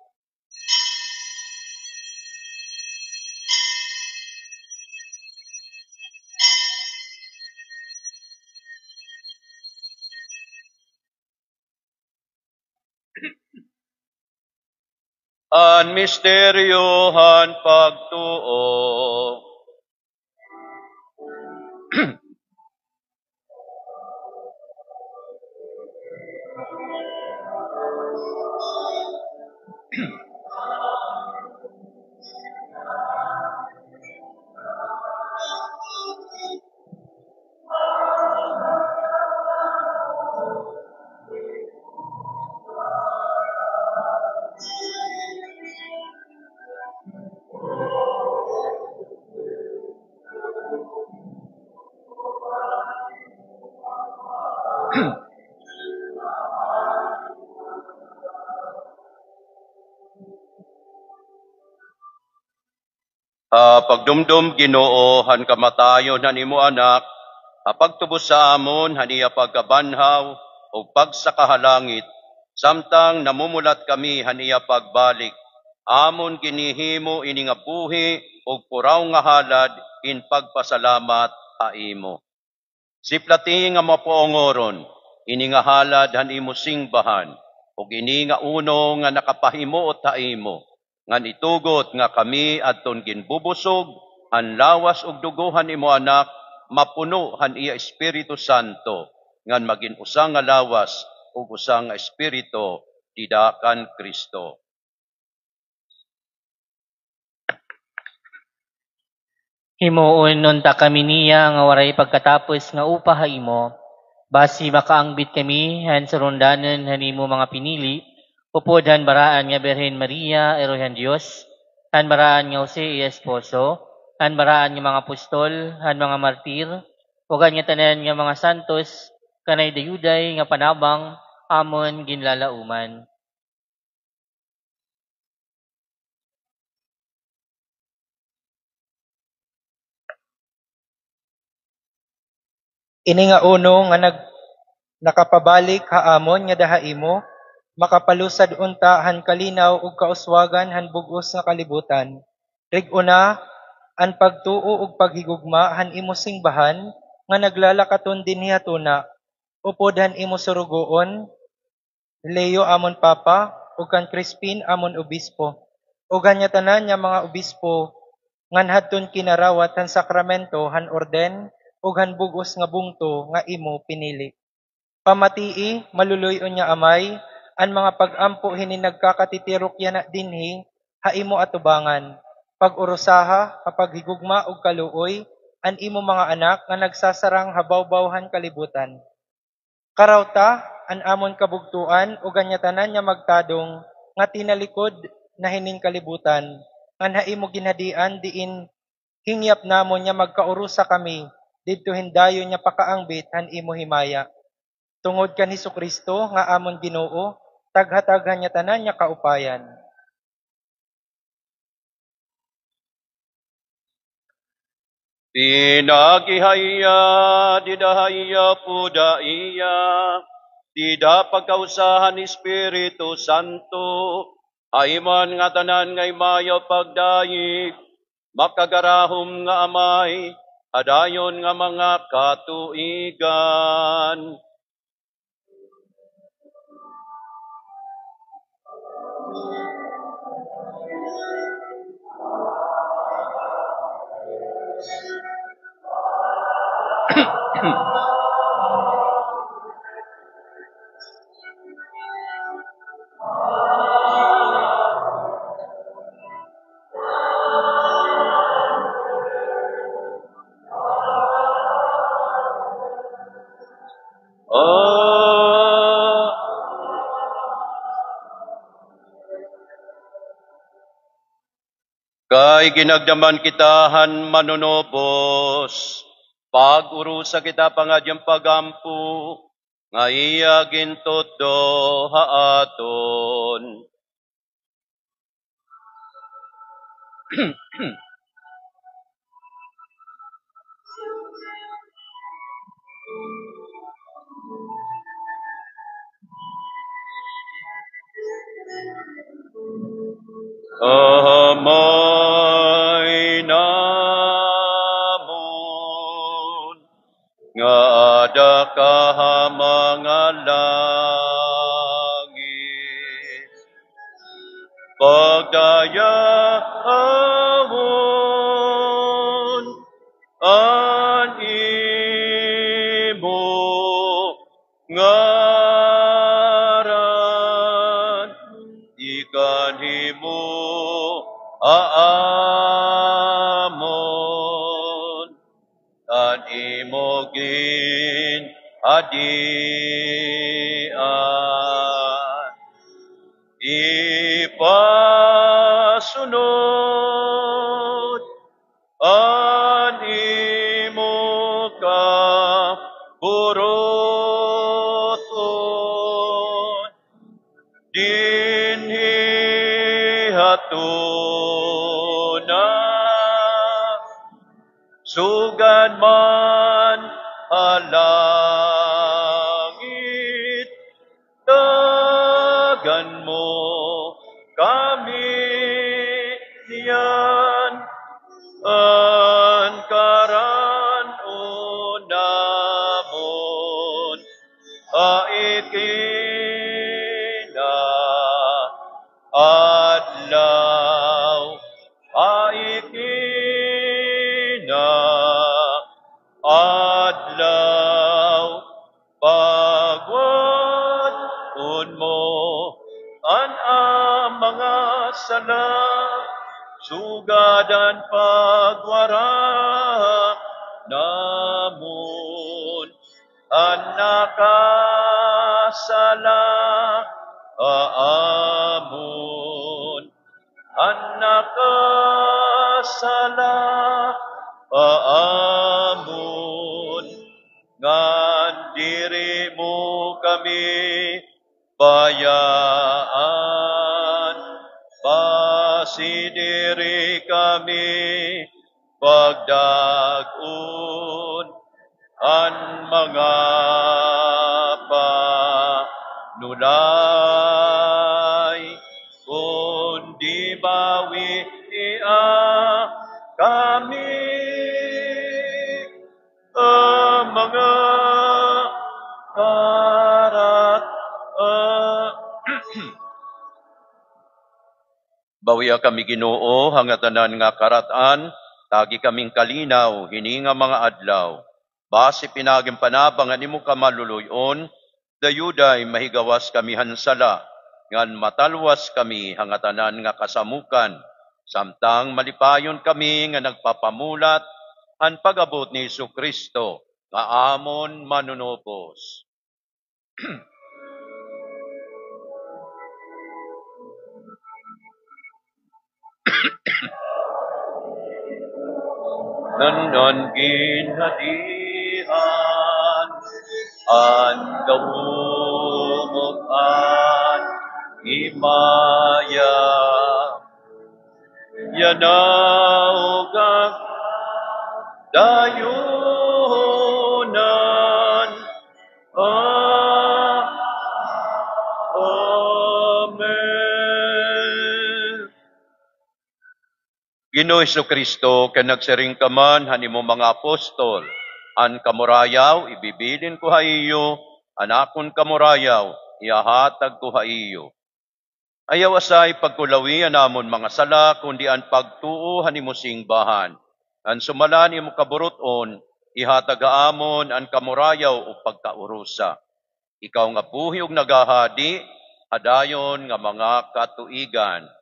An misteryo han pagtuo. Ha pagdumdom, Ginoo, han kamatayon han imo Anak, ha pagtubos sa amon han iya pagkabanhaw ug pagsaka ha langit, samtang namumulat kami han iya pagbalik, amon ginhihimo ini nga buhi ug puraw nga halad in pagpasalamat ha imo. Siplati nga mapaungoron ini nga halad han imo singbahan, ug ini nga unong nga nakapahimuot ha imo, ngan itugot nga kami adton ginbubusog han lawas ug dugo han imo Anak, mapuno han iya Espiritu Santo, ngan magin usa nga lawas ug usa nga espiritu dida kan Cristo. Himuon unta kami niya nga waray pagkatapos nga upa ha imo, basi makaangbit kami han surundanon han imo mga pinili, upod han baraan nga Birhen Maria, iroy han Dios, han baraan nga Jose, iya esposo, han baraan nga mga apostol, han mga martir, ug han ngatanan nga mga santos, kanay dayuday nga panabang amon ginlalauman. Ini nga unong nga nag-, nakapabalik ha amon ngada ha imo, makapalusad unta han kalinaw ug kauswagan han bug-os nga kalibutan. Rig-ona an pagtuo ug paghigugma han imo singbahan nga naglalakaton dinhi ha tuna, upod han imo surugoon, Leo amon Papa, ug kan Crispin amon Obispo, ug han ngatanan nga mga obispo, ngan hadton kinarawat han sakramento han orden ug han bug-os nga bungto nga imo pinili. Pamatii, maluloy-on nga Amay, an mga pag-ampo hinin nagkakatitirok yana dinhi ha imo atubangan. Pag-urusaha ha paghigugma ug kaluoy an imo mga anak nga nagsasarang ha bawbaw han kalibutan. Karawta an amon kabugtoan ug an ngatanan nga magtadong nga tinalikod na hinin kalibutan, ngan ha imo ginhadian diin hingyap namon nga magkaurusa kami didto hin dayon nga pakaangbit han imo himaya. Tungod kan Jesu-Cristo nga amon Ginoo, taghatag han ngatanan nga kaupayan. Pinaagi ha iya, dida ha iya, upod ha iya, dida pagkausa han Espiritu Santo, ha imo an ngatanan nga himaya ug pagdayeg, makagarahom nga Amay, ha dayon nga mga katuigan. Ah. Kay ginagdaman kita han Manunubos, pag-urusa kita pangadyo han pag-ampo nga iya gintutdo ha aton. Amay namon nga ada ka ha mga langit, pagdayawon an imo ngaran, ikan himo aamon an imo ginhadian. Ipasunod an imo kaburuton dinhi ha tuna, sugad man ha langit. Tagan mo kami niyan, an karan-on namon ha ikinaadlaw, ha ikinaadlaw. Pagwad-on mo an amon mga sala, sugad an pagwara namon an nakasala ha amon. An nakasala ha amon, ngan diri mo kami bayaan, basi diri kami pagdag-on an mga panulay, kundi bawia kami ha mga karat-, ah, Bawia kami, Ginoo, ha ngatanan nga karat-an, tagi kaming kalinaw hini nga mga adlaw. Basi pinaagi han panabang han imo kamaluluy-on, dayuday mahigawas kami han sala, ngan matalwas kami ha ngatanan nga kasamokan, samtang malipayon kami nga nagpapamulat han pag-abot ni Jesu-Cristo nga amon Manunubos. Ngan an ginhadian, an gahom, ug an himaya, yana ug kadayonan. Amen. Ginoo Jesu-Cristo, kay nagsiring ka man han imo mga apostol, "An kamurayaw ibibilin ko ha iyo, an akon kamurayaw ihahatag ko ha iyo." Ayaw asay pagkulawi an amon mga sala, kundi an pagtuo han imo singbahan. Ngan sumala han imo kaburut-on, ihatag ha amon an kamurayaw ug pagkaurusa. Ikaw nga buhi ug naghahadi ha dayon nga mga katuigan.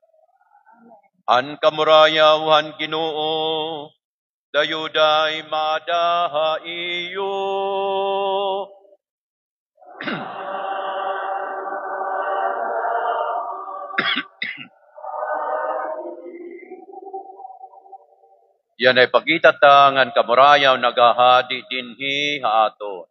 An kamurayaw han Ginoo dayuday maada ha iyo. Yana ipakita ta nga an kamurayaw naghahadi dinhi ha aton.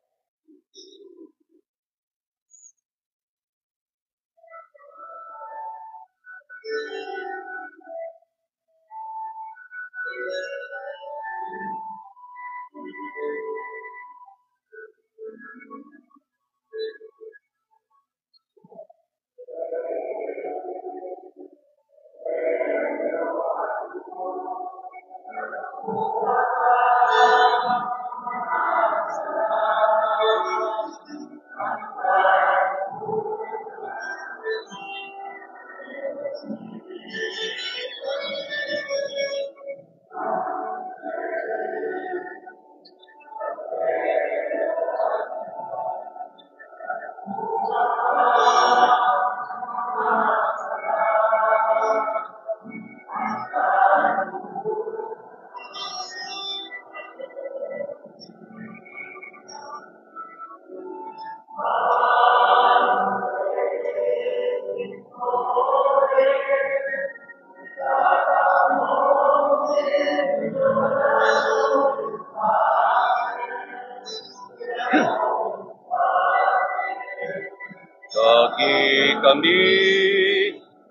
kami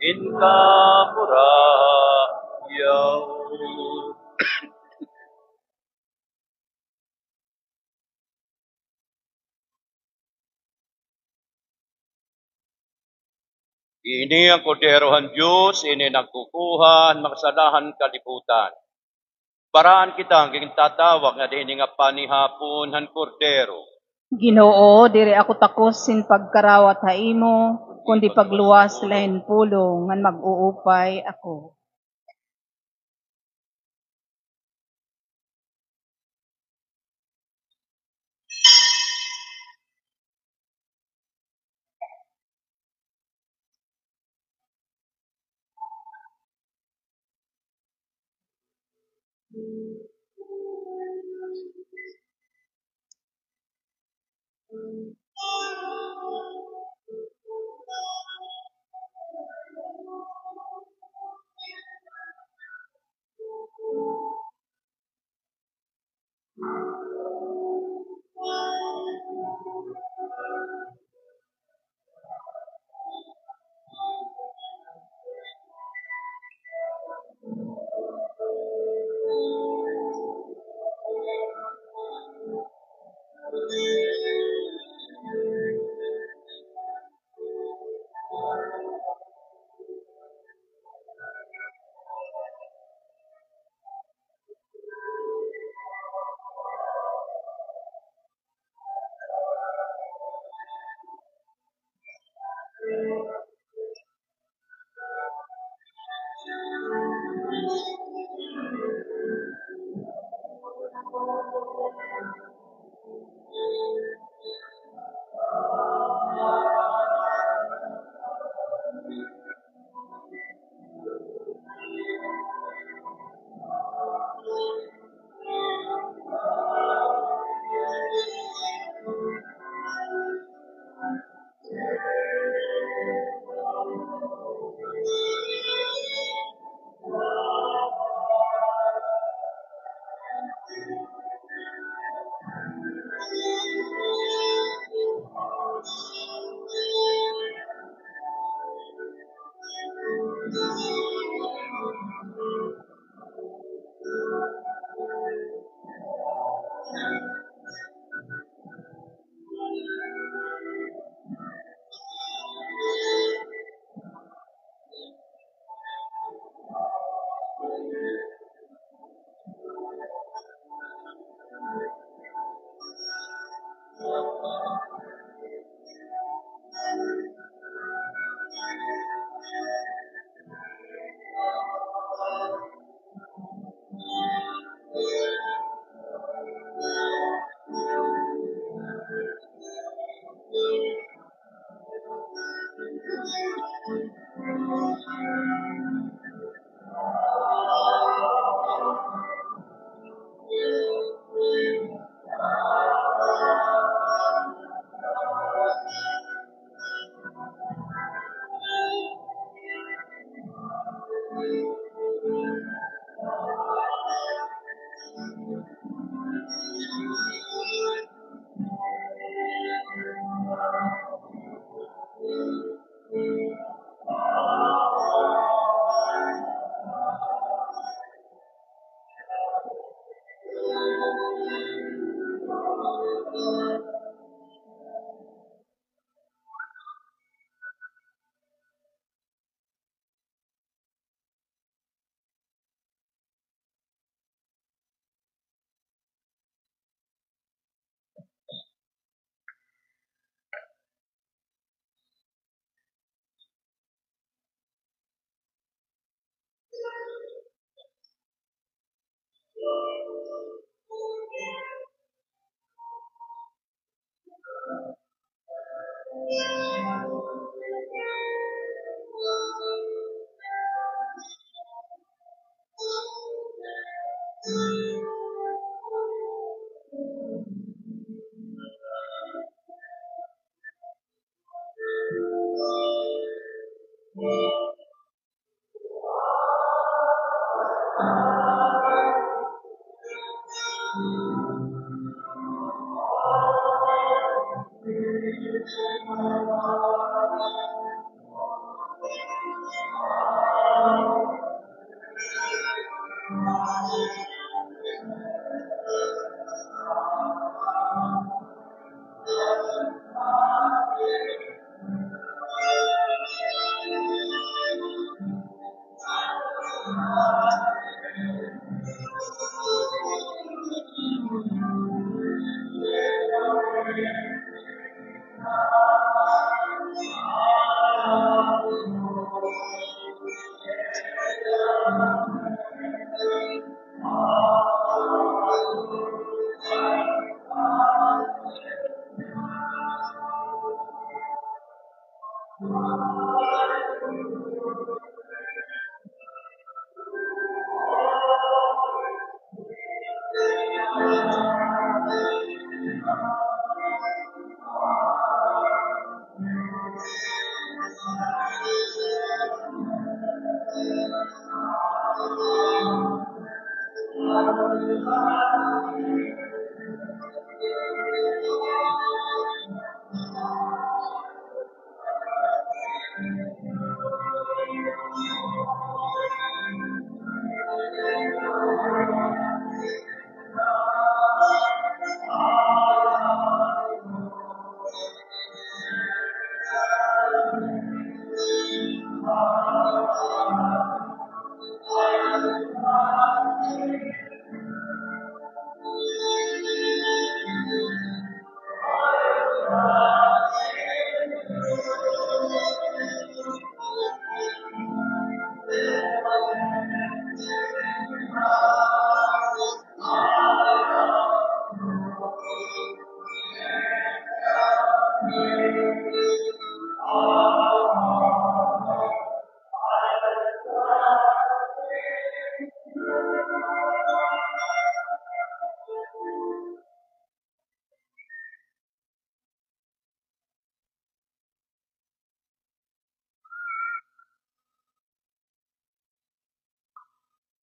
in kamurayaw. Ini an Kordero han Dios, ini nagkukuha han mga sala han kalibutan. Baraan kita nga gintatawag nga dinhi nga panihapon han Kordero. Ginoo, diri ako takos hin pagkarawat ha imo, kundi pagluwas la hin pulong ngan mag-uupay ako.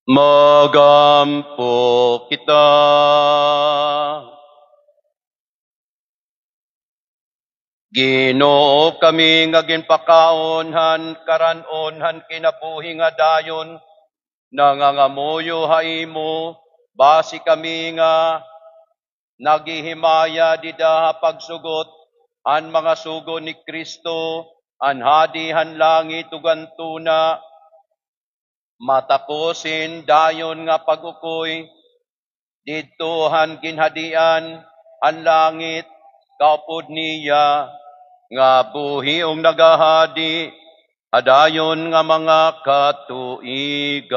Mag-ampo kita. Ginoo, kami nga ginpakaon han karan-on han kinabuhi nga dayon, nangangamuyo ha imo, basi kami nga naghihimaya dida ha pagsugot han mga sugo ni Cristo, an Hadi han langit ug han tuna. Matakos hin dayon nga pag-ukoy didto han ginhadian han langit, kaupod niya nga buhi ug nagahadi ha dayon nga mga katuigan.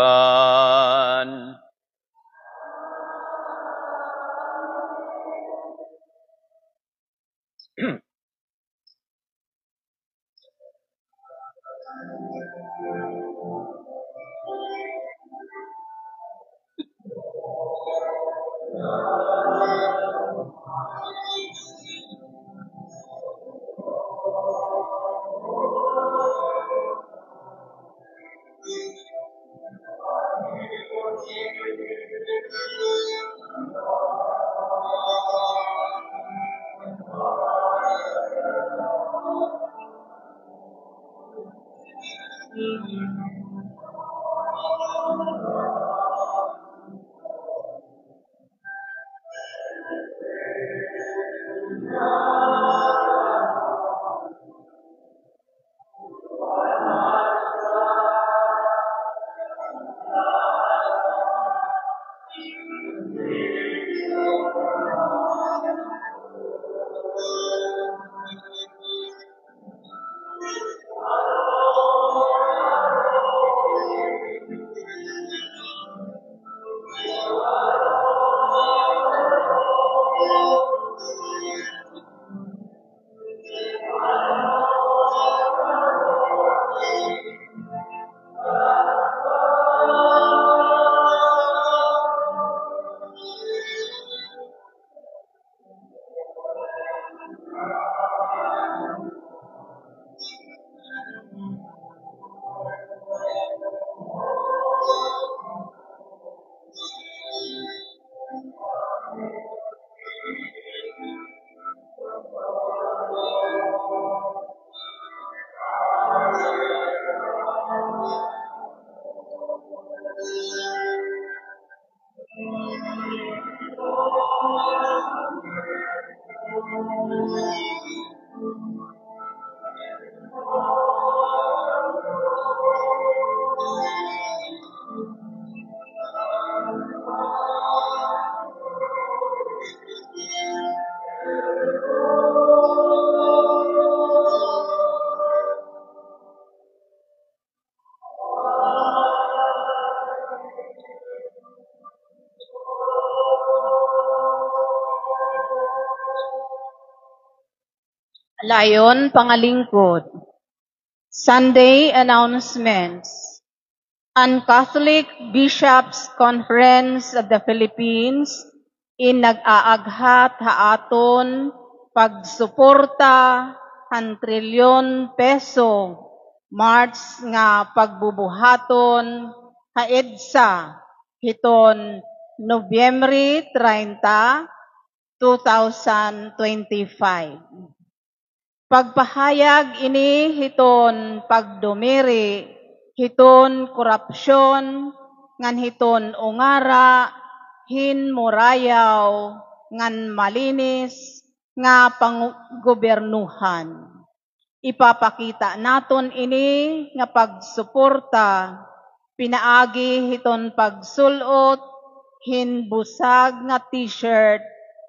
Alayon, pangalingkod. Sunday announcements. An Catholic Bishops' Conference of the Philippines in nag-aaghat ha aton pagsuporta han trilyon peso march nga pagbubuhaton ha EDSA hiton Nobyembre treinta, two thousand twenty-five. Pagpahayag ini hiton pagdumiri hiton korapsyon ngan hiton ungara hin murayaw ngan malinis nga panggobernohan. Ipapakita naton ini nga pagsuporta pinaagi hiton pagsul-ot hin busag nga T-shirt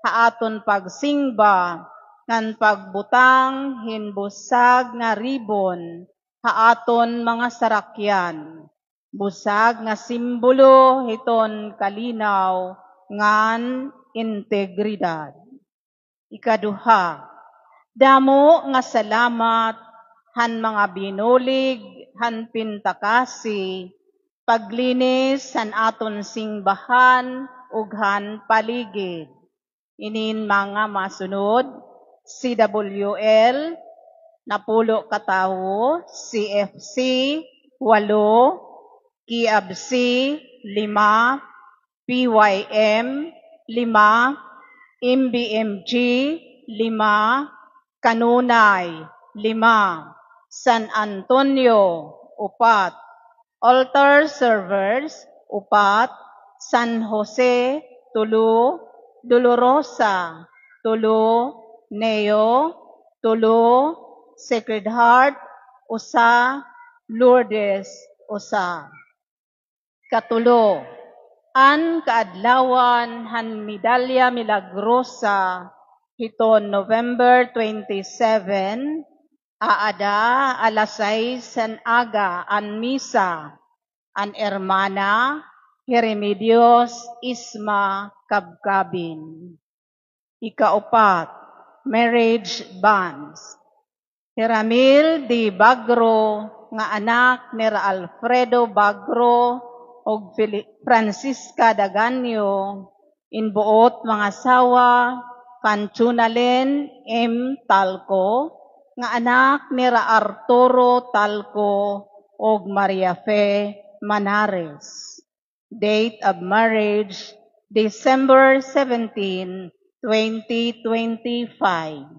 ha aton pagsingba ngan pagbutang hin busag nga ribbon ha aton mga sarakyan, busag nga simbolo hiton kalinaw ngan integridad. Ikaduha, damo nga salamat han mga binulig han Pintakasi, paglinis han aton singbahan ug han paligid. Inin mga masunod: C W L, napulo ka tawo; C F C, walo; K I A B C, lima; P Y M, lima; M B M G, lima; Kanunay, lima; San Antonio, upat; Altar Servers, upat; San Jose, tulo; Dolorosa, tulo; Neo, tulo; Sacred Heart, usa; Lourdes, usa. Katulo, an kaadlawan han Medalla Milagrosa hiton November twenty-seven, aada alas sais han aga an misa. An Hermana Heremedios Isma Kabkabin. Ikaupat, marriage bans. Hi Ramil D. Bagro, nga anak nira Alfredo Bagro ug Fili-, Francisca Daganio, in buot mga asawa, kan Chunalen M. Talco, nga anak nira Arturo Talco ug Maria Fe Manares. Date of marriage, December seventeen, twenty twenty-five.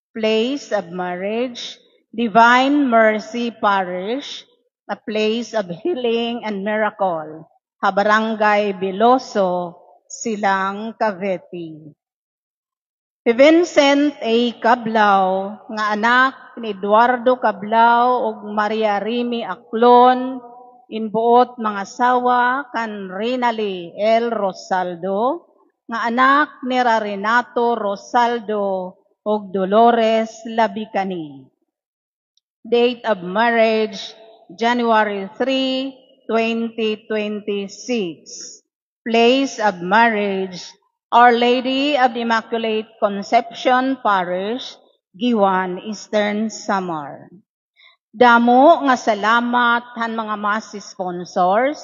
Place of marriage, Divine Mercy Parish, a place of healing and miracle, ha Barangay Biloso, Silang, Cavite. Hi Vincent A. Cablao, nga anak ni Eduardo Cablao ug Maria Rimi Aclon, in buot mga asawa kan Rinaldi L. Rosaldo, nga anak nira Renato Rosaldo ug Dolores Labicani. Date of marriage, January three, twenty twenty-six. Place of marriage, Our Lady of the Immaculate Conception Parish, Guiuan, Eastern Samar. Damo nga salamat han mga mass sponsors,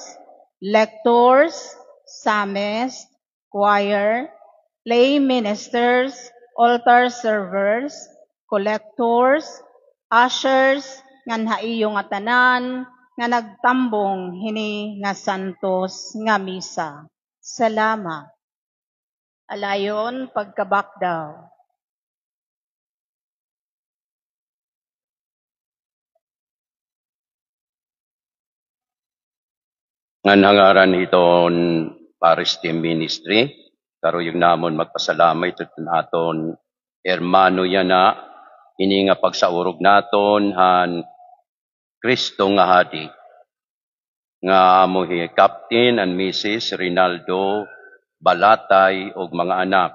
lectors, psalmist, choir, lay ministers, altar servers, collectors, ushers, ngan ha iyo nga tanan nga nagtambong hini nga santos nga misa. Salamat. Alayon, pagkabakdaw. Ngan ha ngaran hiton Parish Team Ministry, karuyag namon magpasalamat hiton aton hermano yana, ini nga pagsaurog naton han Cristo nga Hadi, nga amo hi Captain and Missus Rinaldo Balatay ug mga anak.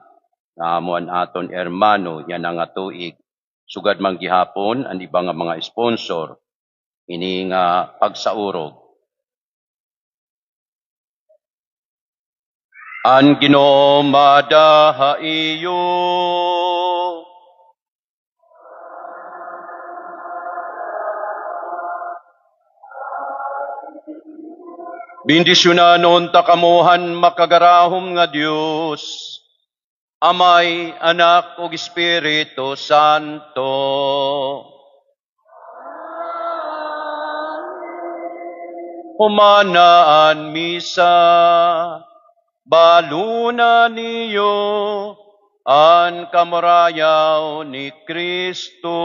nga amo an aton hermano yana nga tuig, sugad man gihapon an iba nga mga sponsor ini nga pagsaurog. An Ginoo mada ha iyo. Bendisyonan unta kamo han makagarahom nga Dios, Amay, Anak, ug Espiritu Santo. Humana an misa, baluna niyo an kamurayaw ni Kristo.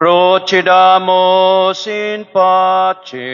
Procedamus in pace.